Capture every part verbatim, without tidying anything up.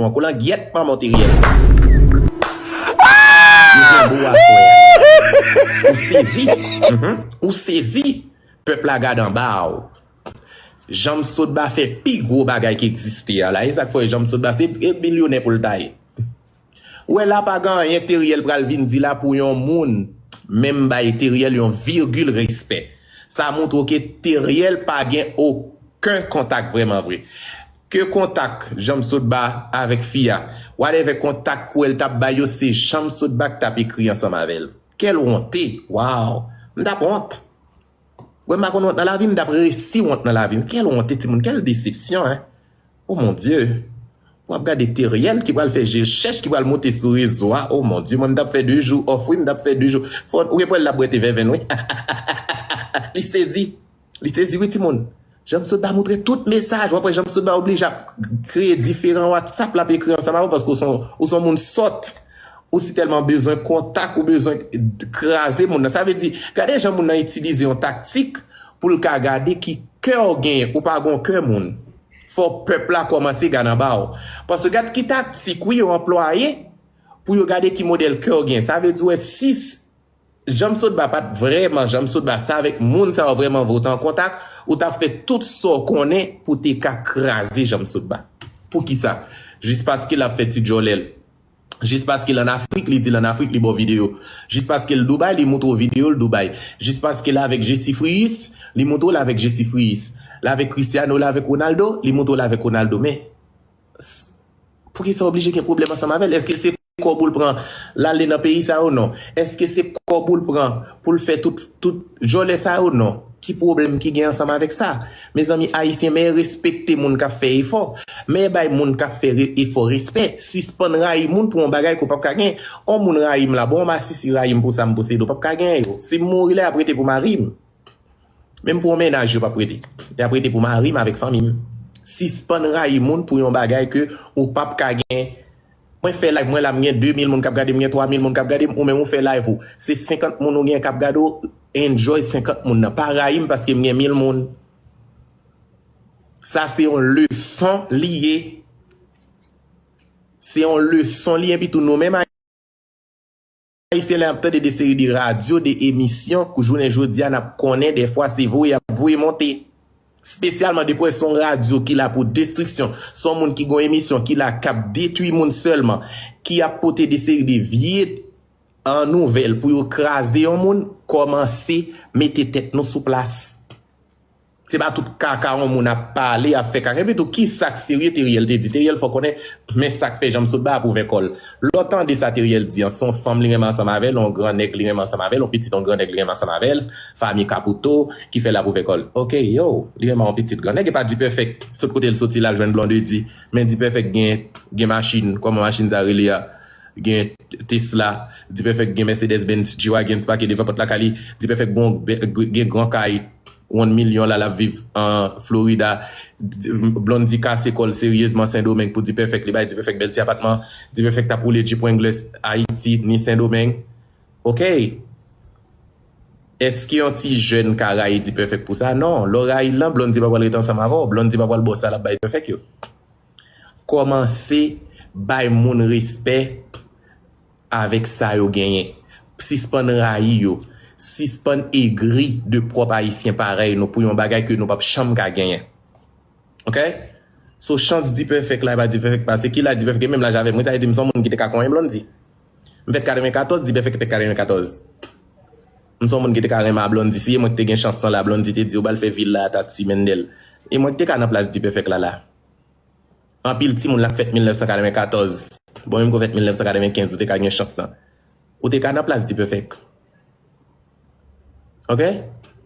an. Kolangyèt manman w Teriel. Yo jwenn bo w aswè a. Ou sezi. Mhm. Ou sezi. Pèp la gad anba w. Janm Sotba fè pi gwo bagay ki egziste a la. E sa k fè Janm Sotba se e milyonè pou l ta ye. Ou wè la pa gen anyen Teriel pral vin di la pou yon moun menm bay Teriel yon vigil respè. Sa montre w ke Teriel pa gen okenn kontak vrèman vre. Ke kontak Janm Sotba avèk fi a, whatever kontak ou wè l t ap bay yo, se Janm Sotba k t ap ekri ansanm avè l. Quelle honte! Waw! M t ap wont. Wè m pa konn wont nan lavi m, m t ap resi wont nan lavi m. Quelle honte timoun, quelle déception, hein? Oh mon Dieu! W ap gade Teriel ki pral fè je l chèch, ki pral monte sou rezo a. Oh mon Dieu, mwen m t ap fè de jou off, wi, m t ap fè de jou. Fò, ou gen pwèl l ap bwè te vèvenn, wi. Li sezi. Li sezi, wi, timoun. Janm Sotba montre tout mesaj. W ap wè Janm Sotba oblije ap kreye diferan WhatsApp l ap ekri ansanm avè w paske ou se yon, ou se yon moun sòt. Ou si tèlman bezwen kontak, ou bezwen kraze moun nan. Sa vle di, gade jan moun nan itilize yon taktik pou l ka gade ki kè w genyen. Ou pa gen kè moun. Fò pèp la kòmanse gade anba w. Paske gad ki taktik, wi, yo anplwaye pou yo gade ki modèl kè w gen. Sa vle di, wè, si Janm Sotba pa t vrèman Janm Sotba, sa avèk moun sa yo vrèman vre w te an kontak, ou t ap fè tout sa w konnen pou te ka kraze Janm Sotba. Poukisa? Jis paske l ap fè ti djòlè l. Jis paske l ann Afrik, li di l ann Afrik, li ba w videyo. Jis paske l Dubai, li montre w videyo l Dubai. Jis paske l avèk Jesi Friyis, li montre w l avèk Jesi Friyis. L avèk Cristiano, l avèk Ronaldo, li montre w l avèk Ronaldo. Men, s- poukisa w oblije gen pwoblèm ansanm avè l? Èske se kòb ou l pran l ale nan peyi sa yo? Non. Èske se kòb ou l pran pou l fè tout, tout djòlè sa yo? Non. Ki pwoblèm ki gen ansanm avèk sa? Mezanmi, Ayisyen, men respekte moun k ap fè efò. Men bay moun k ap fè re- efò respè. Sispann rayi moun pou yon bagay ke w p ap ka genyen. On moun rayi m la, bon, on masisi rayi m pou sa m posede, w p ap ka genyen yo. Si m mouri la, y ap rete pou mari m. Menm pou yon mennaj, yo p ap rete. Y ap rete pou mari m avèk fanmi m. Sispann rayi moun pou yon bagay ke ou p ap ka genyen. Mwen fè live, mwen la, m gen de mil moun k ap gade m, m gen twa mil moun k ap gade m, ou menm ou fè live ou. Se senkant moun ou gen k ap gade w, enjoy senkant moun nan. Pa rayi m paske m gen mil moun. Sa se yon leson li ye. Se yon leson li ye, epi tou nou menm Ayisyen lè n ap tande de seri de radyo, de emisyon, kou jounen jodi a n ap konnen dèfwa se voye y ap voye monte. Espesyalman depi w wè se yon radyo ki la pou destriksyon, se yon moun ki gen yon emisyon ki la k ap detwi moun sèlman, ki ap pote de seri de vye an nouvèl pou yo kraze yon moun, kòmanse mete tèt nou sou plas. Se pa tout kaka yon moun ap pale, ap fè kaka. Epi tou, ki sa k serye Teriel te di? Teriel fè w konnen, men sa k fè Janm Sotba ap ouvè kò l. Lè w tande sa Teriel di an, se yon fanm li renmen ansanm avè l, yon gran nèg li renmen ansanm avè l, yon pitit yon gran nèg li renmen ansanm avè l, fanmi Caputo, ki fè l ap ouvè kò l. Ok, yo, li renmen yon pitit gran nèg, e pa Dperfect. Sot kote l soti la, l jwenn Blondedy. Men Dperfect gen, gen machin, kòman machin sa rele a? Gen Tesla, Dperfect gen Mercedes Benz, G-Wagon pake devan pòt lakay li, Dperfect gen, gen gran kay, yon milyon la, l ap viv an Florida. Blondedy kase kò l seryezman Sendomeng pou Dperfect, li bay Dperfect bèl ti apatman, Dperfect t ap woule Jeep Wrangler Ayiti ni Sendomeng. Ok. Èske yon ti jèn ka rayi Dperfect pou sa? Non, lè w rayi l lan, Blondedy pa pral rete ansanm avè w, Blondedy pa pral ba w sa l ap bay Dperfect yo. Kòmanse bay moun respè avèk sa yo genyen. Sispann rayi yo. Sispann egri de pwòp Ayisyen parèy nou pou yon bagay ke nou p ap janm ka genyen. Ok? So chans Dperfect la, e pa Dperfect pase. Ki laj Dperfect gen menm laj avè m? Wi, sa vle di m se yon moun ki te ka konyen Blondedy. M fèt katrevenkatòz, Dperfect fèt katrevenkatòz. M se yon moun ki te ka renmen a Blondedy. Si e mwen ki te gen chans lan la, Blondedy te di, "Ou pral fè vil la a Tati Mendel." E mwen ki te ka nan plas Dperfect la la. Anpil timoun la k fèt mil nèf san katrevenkatòz. Bon, menm ke w fèt mil nèf san katrevenkenz, ou te ka gen chans lan. Ou te ka nan plas Dperfect. Ok?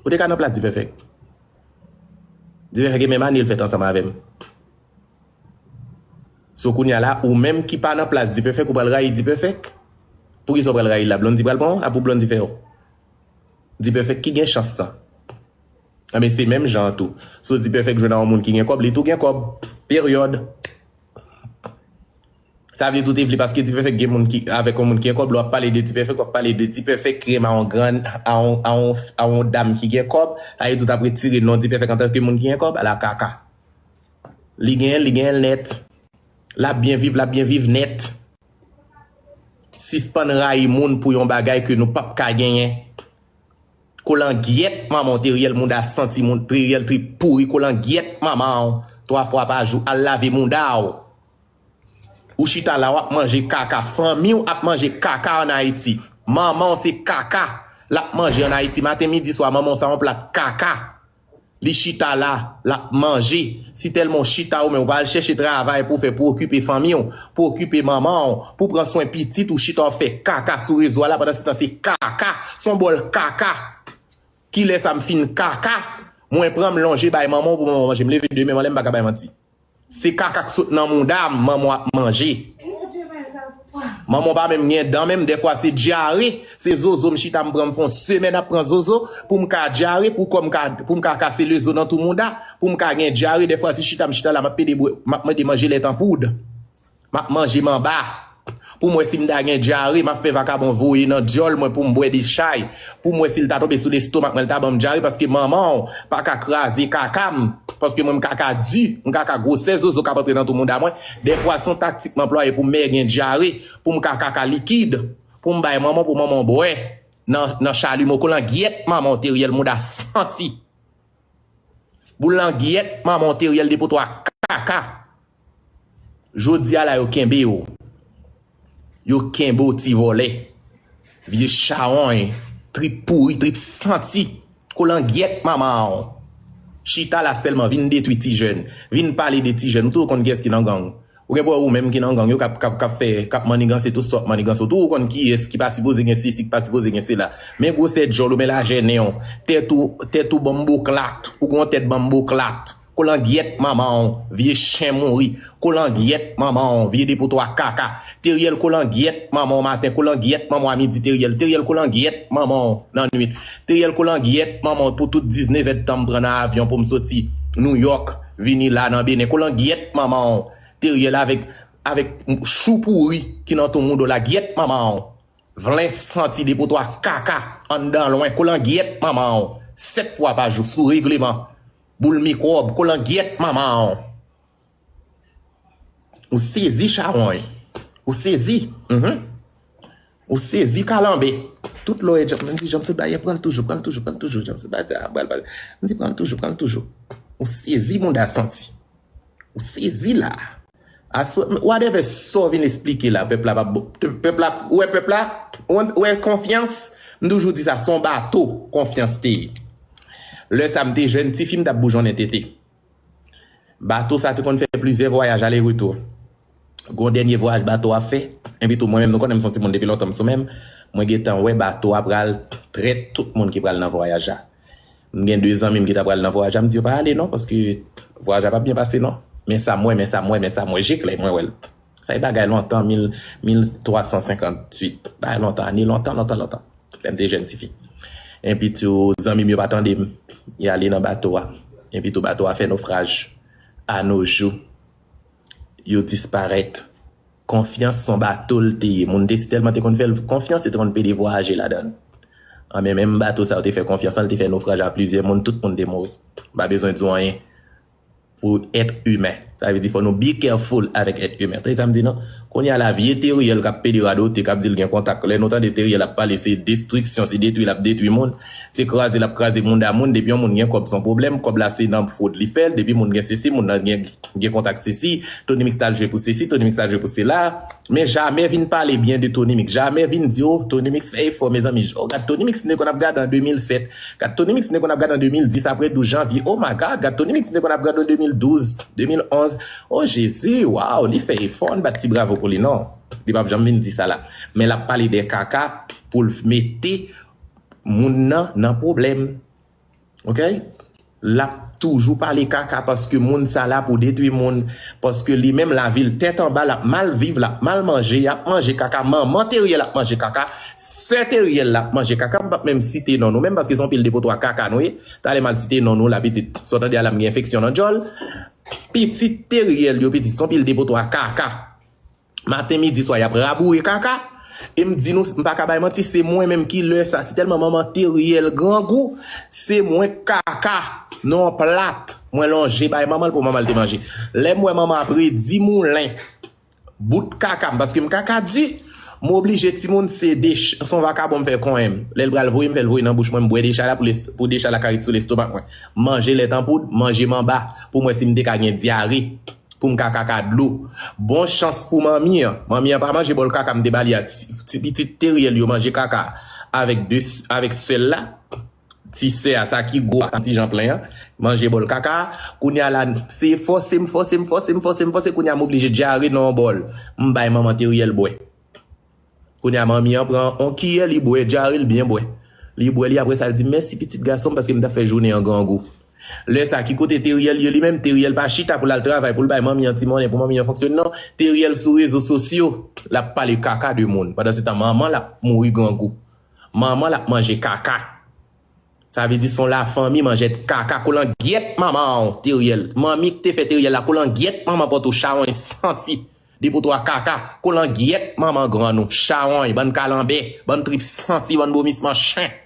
Ou te ka nan plas Dperfect. Dperfect gen menm ane l fèt ansanm avè m. So kounye a la, ou menm ki pa nan plas Dperfect, ou pral rayi Dperfect? Poukisa w pral rayi l la? Blondedy pral pran w? A pou Blondedy fè w? Dperfect ki gen chans sa. Enben, se menm jan an tou. So Dperfect jwenn a yon moun ki gen kòb, li tou gen kòb. Peryòd. Sa vle di w te vle paske Dperfect gen moun ki, avèk yon moun ki gen kòb, lè w ap pale de Dperfect, w ap pale de Dperfect ki renmen a yon grann, a yon, a yon, a yon dam ki gen kòb, sa vle di w t ap retire non Dperfect antanke moun ki gen kòb, ala kaka. Li genyen l, li genyen l nèt. L ap byen viv, l ap byen viv nèt. Sispann rayi moun pou yon bagay ke nou p ap ka genyen. Kolangyèt manman w, Teriel, mouda santi, moun, Teriel trip pouri, kolangyèt manman w, twa fwa pa jou, al lave mouda w. Ou chita la, w ap manje kaka. Fanmi w ap manje kaka ann Ayiti. Manman w se kaka l ap manje ann Ayiti. Maten, midi, swa, manman w sa yon plat kaka. Li chita la, l ap manje. Si tèlman w chita ou menm, ou pa al chèche travay pou w fè, pou w okipe fanmi w, pou w okipe manman w, pou w pran swen pitit ou, chita w ap fè kaka sou rezo a la, pandan se tan se kaka, se yon bòl kaka. Kilè sa m fin kaka, mwen pran m lonje bay manman w pou manman w manje. M leve demen, m anlè, m pa ka bay manti. Se kaka k sot nan mouda m, manman w ap manje. Manman w pa menm gen dan menm, dèfwa se dyare. Se zozo m chita m pran, m fè yon semèn ap pran zozo pou m ka dyare, pou kò m ka, pou m ka kase lezo nan tou mouda, pou m ka gen dyare. Dèfwa se chita m chita la, m ap pede bwè, m ap mande manje lèt an poud. M ap manje manba. Pou m wè si m ta gen dyare, m ap fè vakabon voye nan dyòl mwen pou m bwè dechay. Pou m wè si l ta tonbe sou lestomak mwen, l ta ban m dyare, paske manman w pa ka kraze kaka m. Paske mwen, m kaka di, m kaka gwosè zozo k ap antre nan tou mouda mwen. Dèfwa, se yon taktik m anplwaye pou m mè gen dyare, pou m ka kaka likid, pou m bay manman, pou manman w bwè nan, nan chalimo. Kolangyèt manman w, Teriel, mouda santi. Boulangyèt manman w, Teriel, depotwa kaka. Jodi a la, yo kenbe w. Yo kenbe w, ti vòlè. Vye chawony, trip pouri, trip santi. Kolangyèt manman w. Chita la sèlman, vin detwi ti jèn. Vin pale de ti jèn. Ou tou konn kiyès ki nan gang. Ou gen pou wè ou menm ki nan gang yo k ap, k ap, k ap fè, k ap manniganse tout sa w ap manniganse. Ou tou ou konn kiyès ki pa sipoze gen sesi, ki pa sipoze gen sela. Men gwosè dyòl ou, men lajè nen w. Tèt ou, tèt ou banmboklat. Ou gen yon tèt banmboklat. Kolangyèt manman w, vye chen mouri. Kolangyèt manman w, vye depotwa kaka. Teriel, kolangyèt manman w maten, kolangyèt manman w a midi, Teriel. Teriel, kolangyèt manman w nan nwit. Teriel, kolangyèt manman w pou tout diznèf èdtan m pran nan avyon pou m soti Nouyòk vini la nan Benen. Kolangyèt manman w, Teriel, avèk, avèk chou pouri ki nan tou mouda w la, gyèt manman w. Vlen santi, depotwa kaka anndan lwen, kolangyèt manman w. Sèt fwa pa jou, sou regleman. Boul mikwòb, kolangyèt manman w. Ou sezi, chawony. Ou sezi. Mhm. Ou sezi, kalanbè. Tout lè w wè Jan-, m di, Janmsot Baryè, pran l toujou, pran l toujou, pran l toujou. Janmsot Baryè, a, pral, pral. M di, pran l toujou, pran l toujou. Ou sezi, mouda santi. Ou sezi la. Aswè, whatever sa w vin esplike la, pèp la p ap bo-, pèp la, ou wè pèp la, ou wè konfyans, m toujou di sa, se yon bato konfyans te ye. Lè sa m te jèn tifi, m t ap boujonnen tete. Bato sa te konn fè plizyè vwayaj ale retou. Gon dènye vwayaj bato a fè, enpi tou mwen menm, nou konnen m se yon timoun depi lontan m sou men m, mwen gentan wè bato a pral trèt tout moun ki pral nan vwayaj la. M gen de zanmi m ki ta pral nan vwayaj la, m di yo pa ale non, paske vwayaj la p ap byen pase non. Men sa m wè, men sa m wè, men sa m wè, je klè, mwen wè l. Sa e bagay lontan, mil, mil twa san senkanntuit. Bagay lontan, ane lontan, lontan, lontan. Lè m te jèn tifi. Enpi tou, zanmi m yo pa tande m. Y ale nan bato a. Enpi tou, bato a fè nofraj. A no jou, yo disparèt. Konfyans se yon bato l te ye. Moun te si tèlman te konn fè l konfyans, yo te konn pede vwayaje ladan l. Anben, menm bato sa yo te fè konfyans lan, l te fè nofraj a plizyè moun, tout moun te mouri. M pa bezwen di w anyen. Pou èt imen. Sa vle di fò nou be careful avèk èt imen. Tande sa m di nou? Kounye a la, vye Teriel k ap pede radote, k ap di l gen kontak. Lè nou tande Teriel ap pale, se destriksyon, se detwi l ap detwi moun, se kraze l ap kraze moun da moun. Depi yon moun gen kòb, se yon pwoblèm. Kòb la, se nan fwod li fè l. Depi moun gen sesi, moun nan gen, gen kontak sesi. Tony Mix t al jwe pou sesi, Tony Mix t al jwe pou sela. Men jamè vin pale byen de Tony Mix. Jamè vin di, oh, Tony Mix fè efò, mezanmi. Oh, gad Tony Mix, nèg konn ap gade an de mil sèt. Gad Tony Mix, nèg konn ap gade an de mil dis, apre douz janvye. Oh my God, gad Tony Mix, nèg konn ap gade an de mil douz, de mil onz. Oh, Jezi, waw, li fè efò, ann bat ti bravo pou li, non. Li p ap janm vin di sa la. Men l ap pale de kaka pou l mete moun nan, nan pwoblèm. Ok? L ap toujou pale kaka paske moun sa la pou detwi moun. Paske li menm lavi l tèt anba, l ap mal viv, l ap mal manje, y ap manje kaka. Manman Teriel ap manje kaka. Sè Teriel ap manje kaka. M p ap menm site non nou menm paske se yon pil depotwa kaka nou ye. Talè m al site non nou la pitit. Sa w tande a la m gen enfeksyon nan djòl. Pitit Teriel yo pitit se yon pil depotwa kaka. Maten, midi, swa, y ap raboure kaka. E m di nou, m pa ka bay manti, se mwen menm ki lè sa. Si tèlman manman Teriel grangou, se mwen k kaka nan yon plat. Mwen lonje bay manman l pou manman l te manje. Lè m wè manman ap redi moulen, Bout kaka m, paske m kaka di. M oblije timoun se de ch-, se yon vakabon m fè konyen m. Lè l pral voye m, fè l voye nan bouch mwen, m bwè de chay la pou, pou de chay la ka ret sou lestomak mwen. Manje lèt an poud, manje manba, pou m wè si m te ka gen dyare, pou m ka kaka dlo. Bon chans pou manmi an. Manmi an pa manje bòl kaka m te ba li a. Ti, ti pitit Teriel yo manje kaka avèk de, avèk sèl la. Ti sè a, sa ki gwo a, sa ti jan plen an, manje bòl kaka. Kounye a la, se fòse m, fòse m, fòse m, fòse m, fòse. Kounye a m oblije dyare nan yon bòl. M bay manman Teriel bwè. Kounye a manmi an pran yon kiyè, li bwè dyare, li byen bwè. Li bwè li, apre sa, li di, "Mèsi pitit gason m, paske m t ap fè jounen an grangou." Lè sa, ki kote Teriel ye li menm? Teriel pa chita pou l al travay, pou l bay manmi an ti monnen, pou manmi an fonksyone, non. Teriel sou rezo sosyo, l ap pale kaka de moun. Pandan se tan, manman l ap mouri grangou. Manman l ap manje kaka. Sa vle di se yon lafanmi manjèt kaka, kolangyèt manman w, Teriel. Manmi k te fè Teriel la, kolangyèt manman pòt ou, chawony santi. Depi w twa kaka, kolangyèt manman grann ou, chawony, bann kalanbè, bann trip santi, bann vomisman chen.